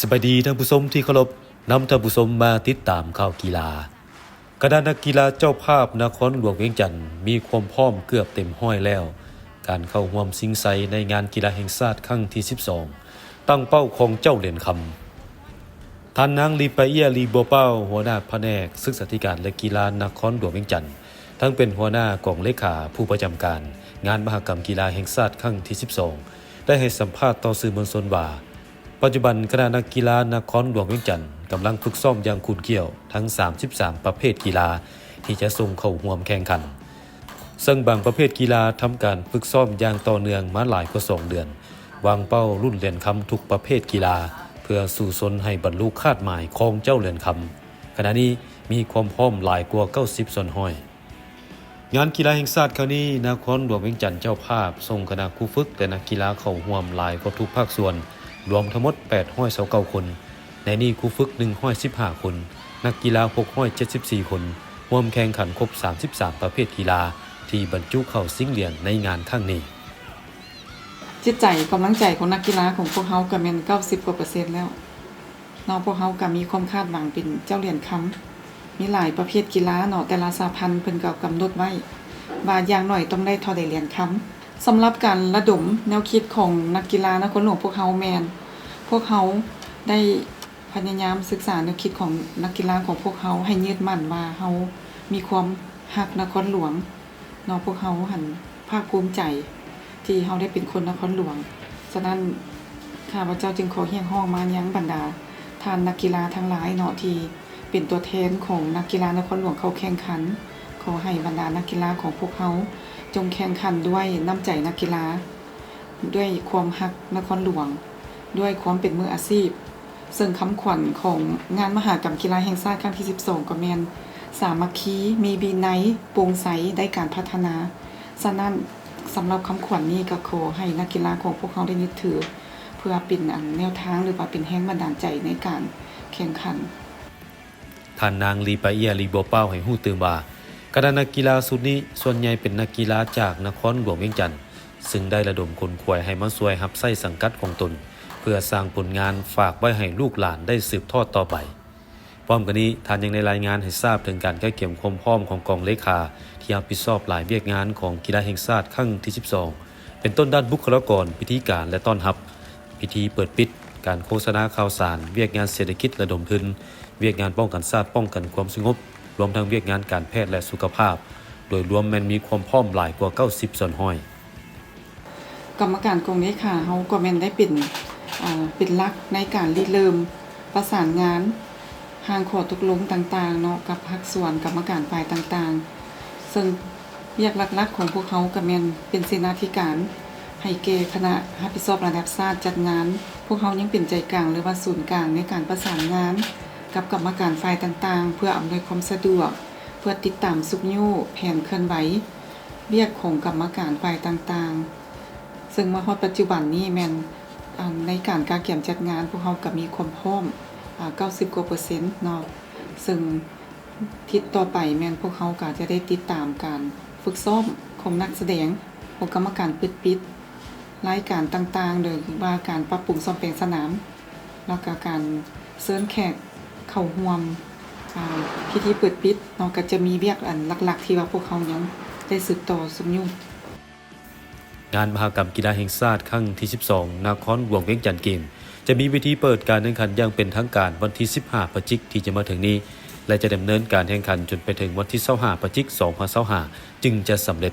ສະບາຍດີທ່ານຜູ້ຊົມທີ່ເຄົາລົບ, ນຳທ່ານຜູ້ຊົມມາຕິດຕາມຂ່າວກິລາ. ຄະນະນັກກິລາເຈົ້າພາບນະຄອນຫຼວງວຽງຈັນມີຄວາມພ້ອມເກືອບເຕັມຮ້ອຍແລ້ວ. ການເຂົ້າຮ່ວມຊິງໄຊໃນງານກິລາແຫ່ງຊາດຄັ້ງທີສິບສອງ ຕັ້ງເປົ້າຄອງເຈົ້າຫຼຽນຄຳ. ທ່ານນາງ ລີປາເອຍ ລີບົວປາວ ຫົວໜ້າພະແນກສຶກສາທິການ ແລະ ກິລານະຄອນຫຼວງວຽງຈັນ, ທັງເປັນຫົວໜ້າກອງເລຂາຜູ້ປະຈຳການງານມະຫະກຳກິລາແຫ່ງຊາດຄັ້ງທີສິບສອງ ໄດ້ໃຫ້ສຳພາດຕໍ່ສື່ມວນຊົນວ່າ, ປັດຈຸບັນຄະນະນັກກິລານະຄອນຫຼວງວຽງຈັນກຳລັງຝຶກຊ້ອມຢ່າງຂຸ້ນຂ້ຽວທັງສາມສິບສາມປະເພດກິລາທີ່ຈະສົ່ງເຂົ້າຮ່ວມແຂ່ງຂັນ, ເຊິ່ງບາງປະເພດກິລາທຳການຝຶກຊ້ອມຢ່າງຕໍ່ເນື່ອງມາຫຼາຍກວ່າສອງເດືອນ, ວາງເປົ້າລຸ້ນຫຼຽນຄຳທຸກປະເພດກິລາ ເພື່ອສູ້ຊົນໃຫ້ບັນລຸຄາດໝາຍຄອງເຈົ້າຫຼຽນຄຳ. ຂະນະນີ້ມີຄວາມພ້ອມຫຼາຍກວ່າເກົ້າສິບສ່ວນຮ້ອຍ. ງານກິລາແຫ່ງຊາດຄັ້ງນີ້, ນະຄອນຫຼວງວຽງຈັນເຈົ້າພາບ ສົ່ງຄະນະຄູຝຶກ ແລະ ນັກກິລາເຂົ້າຮ່ວມຫຼາຍກວ່າທຸກພາກສ່ວນ, ລວມທັງໝົດແປດຮ້ອຍຊາວເກົ້າຄົນ. ໃນນີ້ຄູຝຶກໜຶ່ງຮ້ອຍສິບຫ້າຄົນ, ນັກກິລາຫົກຮ້ອຍເຈັດສິບສີ່ຄົນ, ຮ່ວມແຂ່ງຂັນຄົບສາມສິບສາມປະເພດກິລາທີ່ບັນຈຸເຂົ້າຊິງຫຼຽນໃນງານຄັ້ງນີ້. ຈິດໃຈກຳລັງໃຈຂອງນັກກິລາຂອງພວກເຮົາກໍແມ່ນເກົ້າສິບກວ່າເປີເຊັນແລ້ວເນາະ. ພວກເຮົາກໍມີຄວາມຄາດຫວັງເປັນເຈົ້າຫຼຽນຄຳ. ມີຫຼາຍປະເພດກິລາເນາະ, ແຕ່ລະສະຫະພັນເພິ່ນກໍກຳນົດໄວ້ວ່າຢ່າງໜ້ອຍຕ້ອງໄດ້ເທົ່າໃດຫຼຽນຄຳ. ສຳລັບການລະດົມແນວຄິດຂອງນັກກິລານະຄອນຫຼວງພວກເຮົາແມ່ນ ພວກເຮົາໄດ້ພະຍາຍາມສຶກສາແນວຄິດຂອງນັກກິລາຂອງພວກເຮົາ ໃຫ້ຍຶດໝັ້ນວ່າເຮົາມີຄວາມຮັກນະຄອນຫຼວງ ເນາະ, ພວກເຮົາຫັ້ນພາກພູມໃຈທີ່ເຮົາໄດ້ເປັນຄົນນະຄອນຫຼວງ. ສະນັ້ນ ຂ້າພະເຈົ້າຈຶ່ງຂໍຮຽກຮ້ອງມາຍັງບັນດາທ່ານນັກກິລາທັງຫຼາຍເນາະ ທີ່ເປັນຕົວແທນຂອງນັກກິລານະຄອນຫຼວງເຂົ້າແຂ່ງຂັນ. ຂໍໃຫ້ບັນດານັກກິລາຂອງພວກເຮົາຈົ່ງແຂ່ງຂັນດ້ວຍນ້ຳໃຈນັກກິລາ, ດ້ວຍຄວາມຮັກນະຄອນຫຼວງ, ດ້ວຍຄວາມເປັນມືອາຊີບ. ເຊິ່ງຄຳຂວັນຂອງງານມະຫະກຳກິລາແຫ່ງຊາດຄັ້ງທີສິບສອງກໍແມ່ນ ສາມັກຄີ, ມີວິໄນ, ໂປ່ງໃສ, ໄດ້ການພັດທະນາ. ສະນັ້ນ ສຳລັບຄຳຂວັນນີ້ກໍຂໍໃຫ້ນັກກິລາຂອງພວກເຮົາໄດ້ຍຶດຖື ເພື່ອເປັນອັນແນວທາງ ຫຼືວ່າເປັນແຮງບັນດານໃຈໃນການແຂ່ງຂັນ. ທ່ານນາງ ລີປາເອຍ ລີບົວປາວ ໃຫ້ຮູ້ຕື່ມວ່າ ຄະນະນັກກິລາຊຸດນີ້ສ່ວນໃຫຍ່ເປັນນັກກິລາຈາກນະຄອນຫຼວງວຽງຈັນ, ຊຶ່ງໄດ້ລະດົມຂົນຂວາຍໃຫ້ມາຊ່ວຍຮັບໃຊ້ສັງກັດຂອງຕົນ ເພື່ອສ້າງຜົນງານຝາກໄວ້ໃຫ້ລູກຫຼານໄດ້ສືບທອດຕໍ່ໄປ. ພ້ອມກັນນີ້, ທ່ານຍັງໄດ້ລາຍງານໃຫ້ຊາບເຖິງການກະກຽມຄວາມພ້ອມຂອງກອງເລຂາ ທີ່ຮັບຜິດຊອບຫຼາຍວຽກງານຂອງກິລາແຫ່ງຊາດຄັ້ງທີສິບສອງ ເປັນຕົ້ນດ້ານບຸກຄະລາກອນ, ພິທີການ ແລະ ຕ້ອນຮັບ, ພິທີເປີດປິດ, ການໂຄສະນາຂ່າວສານ, ວຽກງານເສດຖະກິດລະດົມທຶນ, ວຽກງານປ້ອງກັນຊາດ, ປ້ອງກັນຄວາມສະຫງົບ, ລວມທັງວຽກງານການແພດ ແລະ ສຸຂະພາບ. ໂດຍລວມແມ່ນມີຄວາມພ້ອມຫຼາຍກວ່າເກົ້າສິບສ່ວນຮ້ອຍ. ກຳມະການກອງເລຂາເຮົາກໍແມ່ນໄດ້ເປັນ ເປັນຫຼັກໃນການລິເລີ່ມປະສານງານຮ່າງຂໍ້ຕົກລົງຕ່າງໆເນາະ ກັບພາກສ່ວນກຳມະການຝ່າຍຕ່າງໆ. ເຊິ່ງວຽກຫຼັກໆຂອງພວກເຮົາກໍແມ່ນເປັນເສນາທິການໃຫ້ແກ່ຄະນະຮັບຜິດຊອບລະດັບຊາດຈັດງານ. ພວກເຮົາຍັງເປັນໃຈກາງ ຫຼືວ່າສູນກາງໃນການປະສານງານກັບກຳມະການຝ່າຍຕ່າງໆ ເພື່ອອຳນວຍຄວາມສະດວກ ເພື່ອຕິດຕາມຊຸກຍູ້ແຜນເຄື່ອນໄຫວ ວຽກຂອງກຳມະການຝ່າຍຕ່າງໆ. ເຊິ່ງມາຮອດປັດຈຸບັນນີ້ແມ່ນ ໃນການກະກຽມຈັດງານ ພວກເຮົາກໍມີຄວາມພ້ອມ ເກົ້າສິບກວ່າເປີເຊັນເນາະ. ເຊິ່ງທິດຕໍ່ໄປແມ່ນພວກເຮົາກໍຈະໄດ້ຕິດຕາມການຝຶກຊ້ອມຂອງນັກສະແດງ, ຂອງກຳມະການເປີດປິດ, ລາຍການຕ່າງໆ ໂດຍວ່າການປັບປຸງສ້ອມແປງສະໜາມ ແລ້ວກໍການເຊີນແຂກເຂົ້າຮ່ວມ ອາ ພິທີເປີດປິດເນາະ ກໍຈະມີວຽກອັນຫຼັກໆ ທີ່ວ່າພວກເຮົາຍັງໄດ້ສືບຕໍ່ຊຸກຍູ້. ງານມະຫະກຳກິລາແຫ່ງຊາດຄັ້ງທີສິບສອງ ນະຄອນຫຼວງວຽງຈັນເກມ ຈະມີພິທີເປີດການແຂ່ງຂັນຢ່າງເປັນທາງການວັນທີສິບຫ້າ ພະຈິກ ທີ່ຈະມາເຖິງນີ້ ແລະ ຈະດຳເນີນການແຂ່ງຂັນຈົນໄປເຖິງວັນທີຊາວຫ້າ ພະຈິກ ສອງພັນຊາວຫ້າ ຈຶ່ງຈະສຳເລັດ.